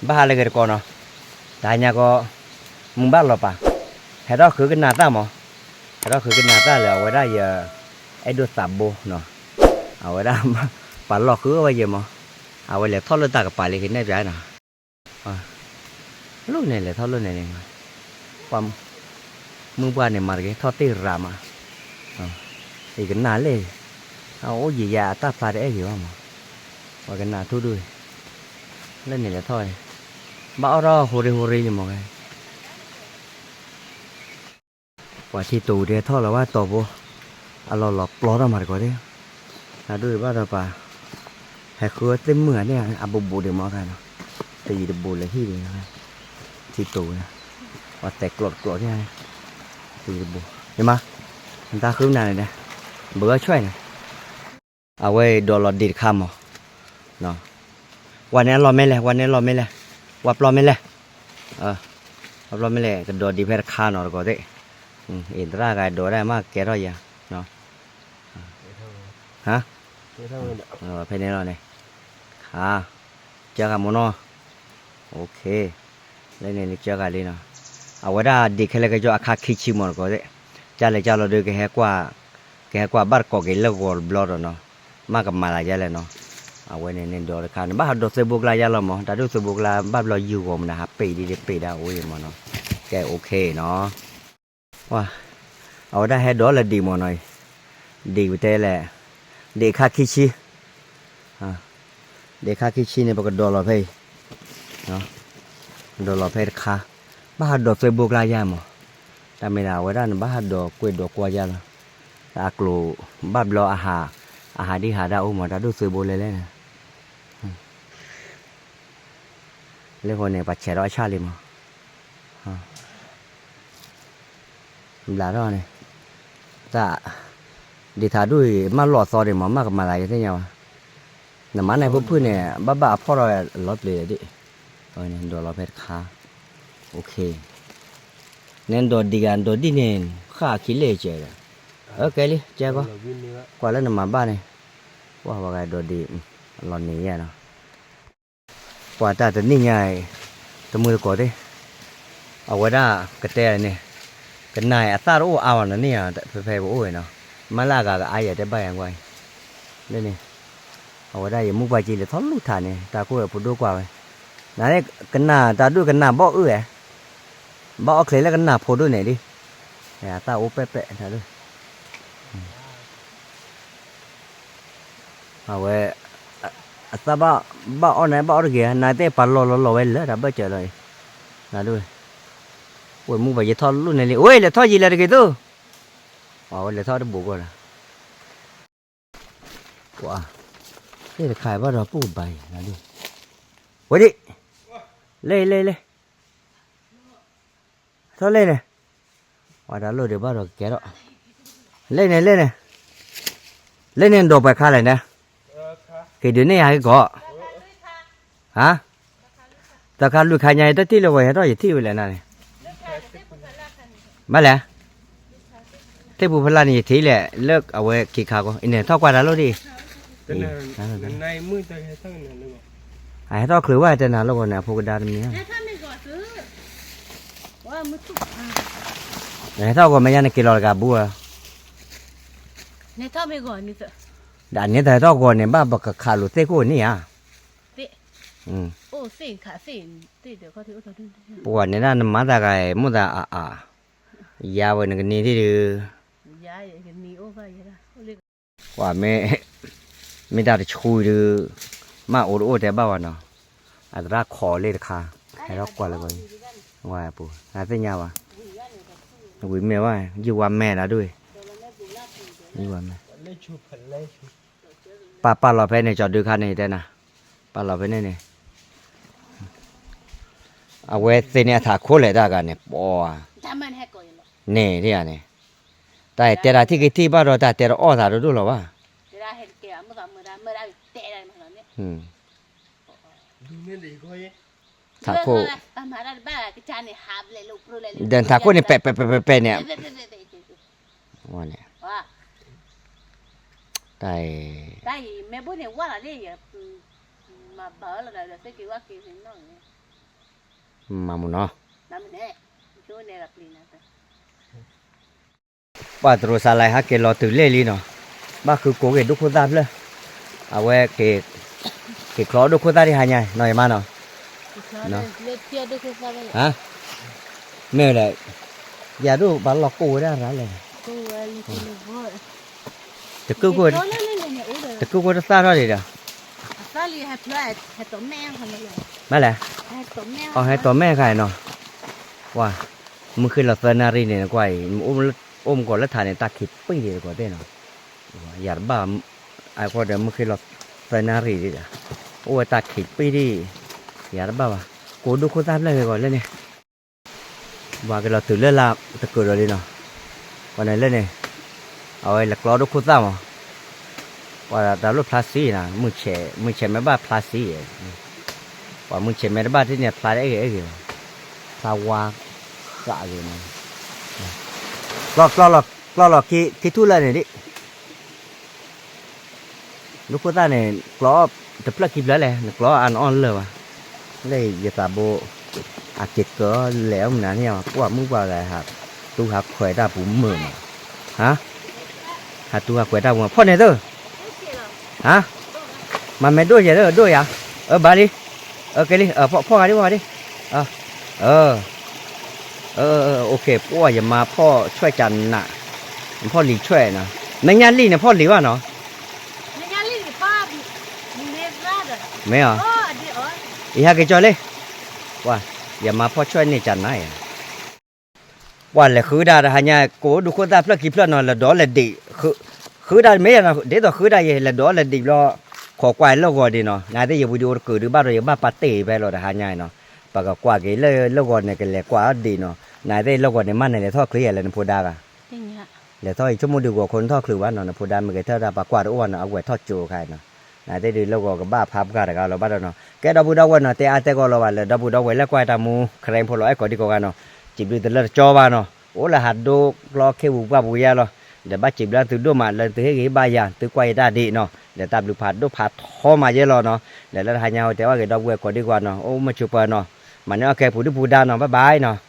ဘၣ်ဟးလၢဂ့ၤတကိးနီၤ, တဟါညါကီ မုၢ်ဘၣ်လီၤပာ်, ဟဲထီၣ်ဃုကနၣ်တၢ်မး, ဟဲထီၣ်ဃုကနၣ်တၢ်လၢအဝဲဒၣ်ယ အဲၣ်ဒိးသးဘိနီၤ, အဝဲဒၣ် ပှၤလီၤဃုဝဲယဲမး, အဝဲလဲၤထီၣ်လၢတၢ်ကပၤလံကနဲၣ်ပၠးနီၤ, လီၢ်န့ၣ်လဲၤထီၣ်လီၢ်န့ၣ်န့ၣ်, ပှၤ မုၢ်ပှၢ်န့ၣ်မၤတဂ့ၤ ထီၣ်တ့ၢ်ရၤမး, ယကနၣ်လဲၣ်, အအိၣ်ယံာ်ယၤအတၢ်ဖျါတအဲၣ်ဂ့ၤဘၣ်မး, ပှၤကနၣ်ထူၣ်ဒိၣ်, လၢန့ၣ်လဲၤထီၣ်န့ၣ်, ဘၣ်အီၣ်ထီၣ်ဟိရ့ဟိရ့လံမး, ပှၤထံတိၤဒဲထီၣ်လီၤဘၣ်တီၤဖိ, အလီၤလီၤပျီထီၣ်မးတကိးသ့ၣ်, နဒိၣ်ဘၣ်ဒီးပှၤ, ဟဲဃုသ့ၣ်မုၢ်ဂၤန့ၣ် အဘူးဘူးဒံးမးခါနီၤ, တယံၤတဘူးလၢဟံၣ်ဒံး, ထံတိၤဝဲ, ပှၤတဲကျိးတကျိးန့ၣ်, တယံၤတဘူး, ယမါ, နတၢ်ဃုနၤန့ၣ်ဒဲ, ဘၢဂီၢ်ဆွဲၣ်န့ၣ် အဝဲဒိးလီၤဒံးတခါမး, ဝဲန့ၣ်အလီၢ်မ့ၢ်လဲၣ် ဝဲန့ၣ်အလီၢ်မ့ၢ်လဲၣ်, ဝဲပျီမ့ၢ်လဲၣ်, ဝဲပျီမ့ၢ်လဲၣ် ကဒိးဒံးဖဲတခါနီၤတကိးသ့ၣ်, အံၤသရၣ်ဂၤဒိးဒၣ်မးကဲထီၣ်ယၤ, ဟါ, ဖဲန့ၣ်လီၤန့ၣ်, ခါ, ကၢဂၤမ့ၢ်နီၤ, လၢန့ၣ်လၢကၢဂၤလံနီၤ, အဝဲဒၣ်ဒံးခဲလၢာ်ကဲကၠီအခါခံဆံမးတကိးသ့ၣ်, ကၢလဲၤကၢလီၤဒီး ကဟဲကွၢ်ကဟဲကွၢ်ဘၣ်တကိးက့ၤလၢဂီၤတဘျီဒီးနီၤ, မ့ၢ်ကမၤသးယဲလဲၣ်နီၤ, အဝဲန့ၣ်န့ၣ်ဒိးတခါန့ၣ် ဘၣ်ဟးဒိးသုးဘိကျါယဲလီၤမး တၢ်ဒိၣ်သုးဘိကျါဘၣ်ဘျီယုၢ်ဂီၤမနုၤ ဟးပ့ၤဒ်ဒ်ပ့ၤဒၣ်အိၣ်အံၤမးနီၤ, ကဲ OK နီၤ, အဝဲဒၣ်ဟဲဒိးလၢဒံးမးနီၤ, ဒံးပတဲလဲၣ်, ဒံးအခါခံဆံ ဒံးခါခံဆံန့ၣ် ပကဒိးလီၤဖဲအံၤ, ဒိးလီၤဖဲတခါ, ဘၣ်ဟးဒိးသုးဘိကျါယဲမး, တၢ်မ့ၢ်ဒၣ်အဝဲဒၣ်န့ၣ် ဘၣ်ဟးဒိးကွဲးဒိးကွၢ်ယဲလီၤ, အကျိၤဘၣ်ဘျီအဟး, အဟးဒံးဟးဒၣ်အိၣ်မး တၢ်ဒိၣ်သုးဘိလဲၤလဲၣ်န့ၣ်, လၢဃိန့ၣ် ပှၤဆဲးထီၣ်အဆၣ်လံမး ဘျးထီၣ်န့ၣ်, တၢ်, ဒံးထးဒိၣ်အံၤ မၢလီၤအသီဒံးမး မ့ၢ်ကမၤသးယသ့ၣ်ညါဘၣ်, နမၤန့ၣ်ဖုၣ်ဖုၣ်န့ၣ် ဘၣ်ဘၣ်အဖီၣ်ထီၣ်လီၤပျံၤဒံး, ဒိးလီၤဖဲတခါ, OK, နဒိးဒံးဂၤဒိးဒံးန့ၣ် ဃၣ်ခံလ့ၢ်ကဲးဒီး, ကဲလံ ကဲကီ, ကွၢ်လၢနမၤဘၣ်န့ၣ်, ကွၢ်ဝဲဂၤဒိးဒံး, လီၤနံၤယဲနီၤ ပှၤတၢ်တနံၣ်ညါအံၤ, တမုၢ်တကိးသ့ၣ်, အဝဲဒၣ်ကတဲန့ၣ်, ကနၣ်အံၤအသၣ်တအိၣ်အါဘၣ်နီၤန့ၣ်ဧါ, ဖဲဖဲပအိၣ်ဝဲနီၤ, မ့ၢ်လၢအဂၤကအါယဲတဲဘၣ်ယၤကွၢ်အံၤ, လၢန့ၣ်, အဝဲဒၣ်ယမုၢ်ပှၢ်ကံလဲၤထီၣ်လူၢ်ထးန့ၣ် တၢ်ခိၣ်ဝဲဖိဒိၣ်ကွၢ်ဝဲ, နန့ၣ်, ကနၣ်တၢ်ဒိၣ်ကနၣ်ဘီၣ်အုၣ်ဝဲ, ဘၣ်အီၣ်ချ့လၢကနၣ်ဖိဒိၣ်န့ၣ်ဒ်, အသၣ်အိၣ်ပဲာ်ပဲာ်တၢ်ဒိၣ် အဝဲ, အသၣ်ဘၣ်, ဘၣ်အီၣ်န့ၣ် ဘၣ်အီၣ်တဂ့ၤ, နသ့ၣ်ပာ်လီၤလီၤလီၤဝဲလၢတၢ်ဘၢၣ်စၢၤလီၤအံၤ, နဒိၣ်, ဝဲမုၢ်ပှၢ်ယထီၣ်လူၢ်န့ၣ်လံ, အိၣ်လဲၤထီၣ်ယံာ်လဲၤတဂ့ၤသိး, အဝဲလဲၤထီၣ်တဘူးကီၢ်လီၤ, ပှၤ, သ့ၣ်တခါဘၣ်ဒီးပူၢ်ဘၣ်အံၤ, နဒိၣ်, ဝဲဒ်, လဲၤလဲၤလဲၤ ထီၣ်လဲၣ်န့ၣ်, ဝဲတၢ်လိၣ်ဒံးဘၣ်ဒီးကကဲထီၣ်, လဲၣ်န့ၣ်လဲၣ်န့ၣ်, လဲၣ်န့ၣ်ဒိးပှဲၤခါလဲၣ်န့ၣ်, က့ၤဒုးန့ၢ်ယၤက့ၤကီး, ဟါ, တခါလွံၢ်ခါညါ ယတထံၣ်လၢဝဲဟဲထီၣ်ယထံၣ်ဝဲလဲၣ်နၤန့ၣ်, ဘၣ်လဲၣ် သ့ၣ်ပူၤဖလၢ်န့ၣ် ယထံၣ်လဲၣ် လၢအဝဲခံခါကီး အံၤန့ၣ်ထီၣ်ကွၢ်တၢ်လိၣ်ဒ်အံၤ, အဟဲထီၣ်ချုးဝဲတဲနၤလၢဂီၢ်န့ၣ် အဖိကဒါတမံၤ, ဟဲထီၣ်ဂီၢ်မဲာ်ညါန့ၣ် က့ၤလီၤတဂၤဘူးဧါ, ဒီးန့ၣ်တဟဲထီၣ်ဂီၢ်န့ၣ် ဘၣ်ပကခးလိာ်သ့ၣ်ခိၣ်န့ၣ်ဧါ, ပှၤန့ၣ်ဒၣ်နမၤသးဂၤ မိၣ်သးအါအါ, ယါဝဲနကနံၤထံၣ်ဒုး ကွၢ်မ့ၢ်, မ့ၢ်တၢ်တဆူဒုး, မ့ၢ်အိၣ်တအိၣ်တဲဘၣ်ဝဲနီၤ, အသရၣ်ခိးလၢတခါ, ဟဲထီၣ်ကွၢ်လၢဂီၢ်, ဝဲပူၤ, နသ့ၣ်ညါဘၣ်, ဝံၤမ့ၢ်ဝဲ, ယုၢ်ဝါမဲာ်နၤဒိၣ်, ယုၢ်ဝါမဲာ်, ပာ်ပာ်လီၤဖဲန့ၣ် ကၠီဒုခါန့ၣ်တဲနၤ, ပာ်လီၤဖဲန့ၣ်န့ၣ် အဝဲသ့ၣ်န့ၣ်အထးခိၣ်လဲၣ်တၢ်ဂၤန့ၣ် ပှၤ, န့ၣ်ဒ်န့ၣ်, တၢ်တဲတၢ်ထံၣ်က့ၤထံၣ်ဘၣ်ဒီး တၢ်တဲတအီၣ်သးတဒိၣ်လီၤဘၣ်, ထးခိၣ်, ဒီးထးခိၣ်န့ၣ် ပဲာ်ပဲာ်ပဲာ်ပဲာ်န့ၣ်, ဝဲန့ၣ်, တၢ်အံၤ, တၢ်အံၤ, မ့ၢ်ဘိန့ၣ်ဝါလီၤန့ၣ်, မၤဘၣ်လီၤဒီးသ့ၣ်က့ၤဝါက့ၤန့ၣ်နီၣ်န့ၣ် မၤမူနီၤ, ပှၤတရူးစးလဲဟးက့ၤလီၤတုၤလဲၣ်လံနီၤ, ဘၣ်ဃုကိးက့ၤဒိၣ်ခိၣ်သၣ်ဖျၢၣ်, အဝဲ က့ၤချီဒိၣ်ခိၣ်သၣ်တဟါညါနီၤ ယမါနီၤ, မ့ၢ်လဲၣ်, ယၤဒိၣ်ဘၣ်လီၢ်ကိၢ်ဝဲဒၣ်ရၤလဲၣ်, တကုၢ်ကိၢ်တသၣ်ထီၣ်ဒံးဒီး, မ့ၢ်လဲၣ်, အဟဲတီးမဲၢ်ခါအံၤနီၤ, ပှၤ မုၢ်ဃ့လီၤသၢနၣ်ရံၣ်န့ၣ် နကွၢ်အံၤ အိၣ်မူကီၤလၢထးန့ၣ် တၢ်ခံးပံၣ်ဒံးတကိးသ့ၣ်နီၤ, ယၤတဘၣ်, အဃိဒီးမုၢ်ဃ့လီၤသၢနၣ်ရံၣ်ဒံးဒီး, အိၣ်ဝဲတၢ်ခံးပံၣ်ဒံး, ယၤတဘၣ်ဘၣ်, ကိးဒိၣ်ခိၣ်သၣ်ဖျၢၣ်ဂ့ၤဂီၤလၢန့ၣ် ပှၤက့ၤလီၤတုၤလၢလၢတကၢးဒီးလံနီၤ, ပှၤန့ၣ်လၢန့ၣ်, အဝဲလဲၤကျီဒိၣ်ခိၣ်သၣ်မး, ပှၤတၢ်လိၣ်ဖျါစံနီၤ, မုၢ်ဆဲးမ့ၢ်ဘၣ်ဖျါစံ, ပှၤမုၢ်ဆဲးမ့ၢ်တဘၣ်ထံၣ်န့ၣ် ဖျါတအဲၣ်ဂ့ၤအဲၣ်ဂ့ၤဘၣ်, ဖျါဝါဃးဂ့ၤနီၤ, ကျီလီၤခံထူၣ်လၢန့ၣ်ဒံး ဒိၣ်ခိၣ်သၣ်န့ၣ် ကျီတဖျၢၣ်ခံဖျၢၣ်လဲၣ်, နကျီအါနအီၣ်လၢာ်ဘၣ်, လၢယသးဘိ, အက့ၤကၢလဲၤအီၣ်မနုၤန့ၣ် ပှၤမုၣ်ပှၤဂၤဟး, တူၢ်ဟးခွဲးတၢ်ပူၤမုာ်မး, ဟးတူၢ်ဟးခွဲးတၢ်ပူၤမး ဖီၣ်န့ၢ်သၢ, ဟါ, မၤမဲာ်ဒိၣ်ယဲၢ်သၢ ဒိၣ်ယၤ, အၢ ဘၣ်လံ, အၢ ကဲလံ, ဖီၣ်ဂၤဒံး ဖီၣ်ဂၤဒံး, အၢ ပှၤယမါဖီၣ်ဆွဲၣ်ကနး, ဖီၣ်လံၤဆွဲၣ်နီၤ, မဲာ်ညါလံၣ်န့ၣ်ဖီၣ်လံၤဘၣ်နီၤ, မ့ၢ်အီၤ, ယဟဲက့ၤကၠီလံ, ပှၤ, ယမါဖီၣ်ဆွဲၣ်န့ၢ်ကနးယၤ, ပှၤလဲၤဃုဒၣ်တဟါညါ ကိးဒိၣ်ခိၣ်သၣ်ဖျၢၣ်ခံဖျၢၣ်နီၤ လဲၤဒီးလဲၤဒံး, ဃုဒၣ်မ့ၢ်ယၤနီၤ ဒ်သိးဃုဒၣ်ယဲ လဲၤဒီးလဲၤဒံးဘျီ, ခိးကွၢ်လၢဂီၤဒံးနီၤ နသ့ၣ်ယ video တကုးဒံးဘၣ်ဒီး ယဘၣ်ပာ်တ့ၢ်ဖဲလီၤတဟါညါနီၤ, ပကကွၢ်က့ၤလၢလၢဂီၤန့ၣ် ကလဲၤကွၢ်အီၤဒံးနီၤ, နသ့ၣ်လၢဂီၤန့ၣ် မ့ၢ်နလဲၤထီၣ်ချ့ယဲလဲၣ် နဖိဒါဂၤ လဲၤထီၣ်အံၤ ဆိကမိၣ်ဒုးဂီၤခိၣ်နထီၣ်ချုးဘၣ်နီၤ နဖိဒါမ့ၢ်ဂဲၤထၢၣ်ဒၣ် ပှၤကွၢ်တအိၣ်ဘၣ်နီၤ အဝဲထီၣ်ကၠိခါအံၤနီၤ, နသ့ၣ်ဒုးလၢဂီၤကဘၣ်ဖးပှၢ်တဂၤလီၤဘၣ်ဒီးနီၤ ကဲဒီပုၢ်ဒီဝဲၢ်နီၤ တဲအါတဲဂီၢ်လီၤဘၣ်လၢ ဒီပုၢ်ဒီဝဲၢ်လၢကွၢ်တၢ်မူ ခရံာ်ဖိလီၤအဲၣ်ကိးဒံကိးဂၤနီၤ, စံးဘျုးတလၢတကၠီဘၣ်နီၤ, အိၣ်လၢဟးဒိကျီခ့ပူၤပှၢ်ပူၤယဲလီၤ, ဒီးဘၣ်စံးဘျုးသုဒိၣ်မးလၢသုဟ့ၣ်ဂံၢ်ဟ့ၣ်ဘါယၤ သုကွၢ်ယတၢ်ဒံးနီၤ, ဒီးတၢ်ဘျုးဖးဒိၣ်ဖးထီမးယဲလီၤနီၤ, ဒီးလၢတဟါညါအံၤတဲဘၣ်က့ၤဒီပုၢ်ဝဲၢ်ကိးဒံကိးဂၤနီၤ အိၣ်မုာ်ဆိးပၢၤနီၤ, မၤန့ၢ်အီၣ်ကဲပူၤဒုၣ်ပူၤဒါနီၤ bye bye နီၤ.